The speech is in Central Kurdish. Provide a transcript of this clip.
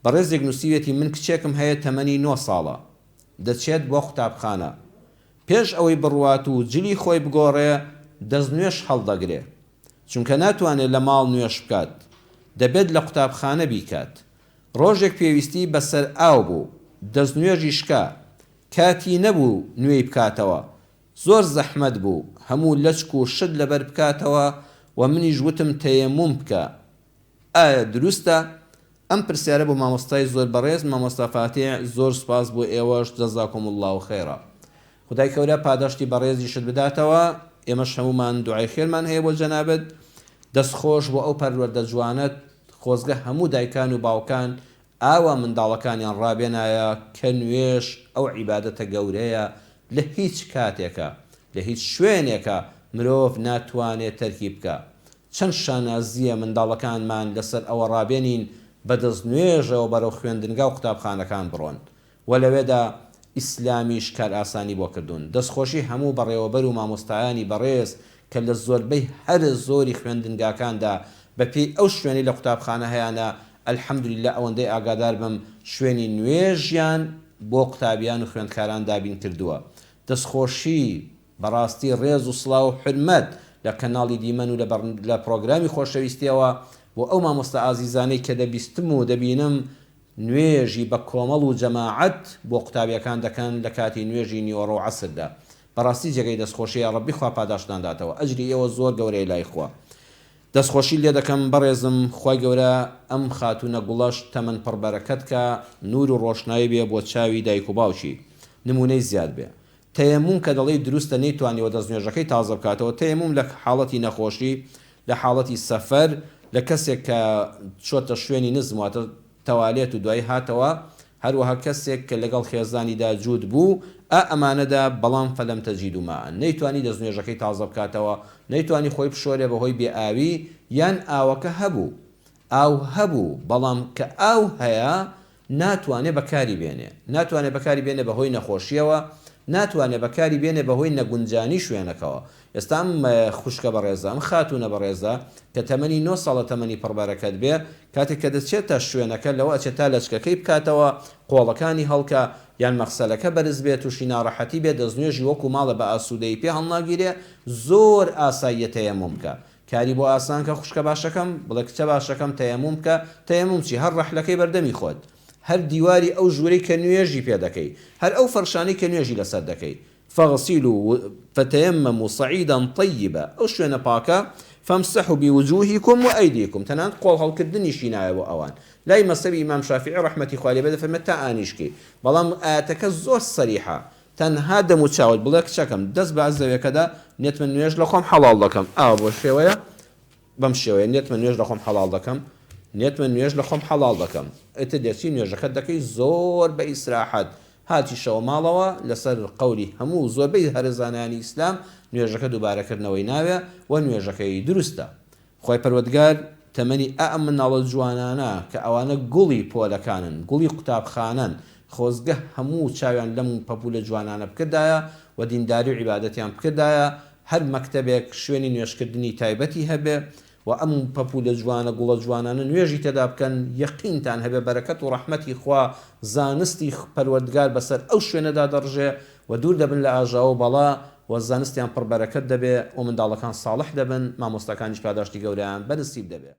بەڕێزێک نووسیویەتی من کچێکم هەیە تەمەنی نۆ ساڵە دەچێت بۆ قوتابخانە پێش ئەوەی بڕوات و جلی خۆی بگۆڕێ دەستنوێژ هەڵدەگرێ چونکە ناتوانێ لە ماڵ نوێژ بکات دەبێت لە قوتابخانە بیکات ڕۆژێک پێویستی بە سەر ئاو بوو دەستنوێژی شکا کاتی نەبوو نوێی بکاتەوە زۆر زەحمەت بوو هەموو لەچک و شت لەبەر بکاتەوە و منیش وتم تەیەموم بکە ئایا دروستە؟ ئەم پرسیارە بۆ مامۆستای زۆر بەڕێز مامۆستا فاتیح زۆر سوپاس بۆ ئێوەش جزاکم اللە خیرا خودای کەورە پاداشتی بەڕێزیشت بداتەوە ئێمەش هەموومان دوعای خێرمان هەیە بۆ جەنابت دەست خۆش بۆ ئەو پەروەردە جوانەت خۆزگە هەموو دایکان و باوکان ئاوا منداڵەکانیان ڕابێنایە کە نوێژ ئەو عیبادەتە گەورەیە لە هیچ کاتێکا لە هیچ شوێنێکا مرۆڤ ناتوانێ تەرکی بکا چەند شانازییە منداڵەکانمان لەسەر ئەوە ڕابێنین بە دەستنوێژەوە بەرەو خوێندنگا و قوتابخانەکان بڕۆن و لەوێدا ئیسلامیش کارئاسانی بۆ کردوون. دەستخۆشی هەموو بەڕێوەبەر و مامۆستایانی بەڕێز کە لە زۆربەی هەرە زۆری خوێندنگاکاندا بە پێی ئەو شوێنەی لە قوتابخانە هەیانە الحمدللە ئەوەندەی ئاگادار بم شوێنی نوێژیان بۆ قوتابیان و خوێندکاران دابین کردووە. دەستخۆشی بەڕاستی ڕێز و سڵاو و حورمەت لە کەناڵی دیمەن و لە پڕۆگرامی خۆشەویستیەوە بۆ ئەو مامۆستا ئازیزانەی کە دەبیستم و دەبینم نوێژی بە کۆمەڵ و جەماعەت بۆ قوتابیەکان دەکەن لە کاتی نوێژی نیوەڕۆ و عەسردا بەڕاستی جێگەی دەستخۆشیە ڕەبی خوا پاداشتتان داتەوە ئەجری ئێوە زۆر گەورەیە لای خوا دەستخۆشیت لێ دەکەم بەڕێزم خوای گەورە ئەم خاتوونە گوڵەش تەمەن پڕ بەرەکەت کا نور و ڕۆشنایی بێ بۆ چاوی دایک و باوکی نمونەی زیاد بێ تەیەموم کە دەڵێی دروستە نەیتوانیوە دەستنوێژەکەی تازە بکاتەوە، تەیەموم لە حاڵەتی نەخۆشی، لە حاڵەتی سەفەر، لە کەسێک کە چۆتە شوێنی نزم واتە تەوالێت و دوایی هاتەوە، هەروەها کەسێک کە لەگەڵ خێزانیدا جووت بوو، ئا ئەمانەدا، بەڵام فلم تجدوا ماء نەیتوانی دەستنوێژەکەی تازە بکاتەوە، نەیتوانی خۆی بشۆرێ بەهۆی بێ ئاوی، یان ئاوەکە هەبوو، ئاو هەبوو، بەڵام کە ئاو هەیە ناتوانێ بەکاری بێنێ، ناتوانێ بەکاری بێنێ بەهۆی نەخۆشییەوە، ناتوانێ بەکاری بێنێ بەهۆی نەگونجانی شوێنەکەوە. ئێستا ئەم خوشکە بەڕێزە، ئەم خاتوونە بەڕێزە کە تەمەنی نۆ ساڵە تەمەنی پڕ بەرەکەت بێ، کاتێک کە دەچێتە شوێنەکە لەوە ئەچێ تا لەچکەکەی بکاتەوە، قۆڵەکانی هەڵکا، یان مەغسەلەکە بەرز بێ، تووشی ناڕەحەتی بێ، دەستنوێژی وەکوو ماڵێ بە ئاسوودەیی پێ هەڵناگیرێ، زۆر ئاساییە تەیەموم بکا. کاری بۆ ئاسان کە خوشکە باشەکەم، بڵێ کچە باشەکەم تەیەموم بکە، تەیەموم چی هەر ڕەحلەکەی بەردەمی خۆت، هەر دیواری ئەو ژوورەی کە نوێژی پێ دەکەی، هەر ئەو فەرشانەی کە نوێژی لەسەر دەکەی، فاغسلوا فتيمموا صعيدا طيبا، ئەو شوێنە پاکە، فامسحوا بوجوهکم وایدیکم، تەنانەت قۆڵ هەڵکردنیشی ناوێ بۆ ئەوان، لای مەزهەبی ئیمام شافیعی ڕەحمەتی خوای لێ بێ دەفەرمێ تا ئانیشکی، بەڵام ئایەتەکە زۆر سەریحە، تەنها دەم و چاوت بڵێ کچەکەم دەست بە زەوێکەدا نێتمە نوێژ لە خۆم حەڵاڵ دەکەم ئاوا بۆ شێوەیە بەم شێوەیە نێتمە نوێژ لە خۆم حەڵاڵ دەکەم نێتمە نوێژ لە خۆم حەڵاڵ دەکەم ئیتر دەچی نوێژەکەت دەکەی زۆر بە ئیسراحەت هاتیشەوە ماڵەوە لەسەر قەولی هەموو زۆربەی هەرە زانایانی ئیسلام نوێژەکە دووبارەکردنەوەی ناوێ و نوێژەکەی دروستە خوای پەروەردگار تەمەنی ئە ئەم منداڵە جوانانە کە ئەوانە گوڵی پۆلەکانن گوڵی قوتابخانەن خۆزگە هەموو چاویان لەم پەپولە جوانانە بکردایە و دینداری و عیبادەتیان بکردایە هەر مەکتەبێک شوێنی نوێژکردنی تایبەتی هەبێ و ئەم پەپولە جوانە گوڵە جوانانە نوێژی تێدا بکەن یەقینتان هەبێ بەرەکەت و ڕەحمەتی خوا زانستی پەروەردگار بەسەر ئەو شوێنەدا دەڕژێ و دوور دەبن لە ئاژاوە و بەڵا و زانستیان پڕ بەرەکەت دەبێ و منداڵەکان ساڵح دەبن، مامۆستاکانیش پاداشتی گەورەیان بە نسیب دەبێ.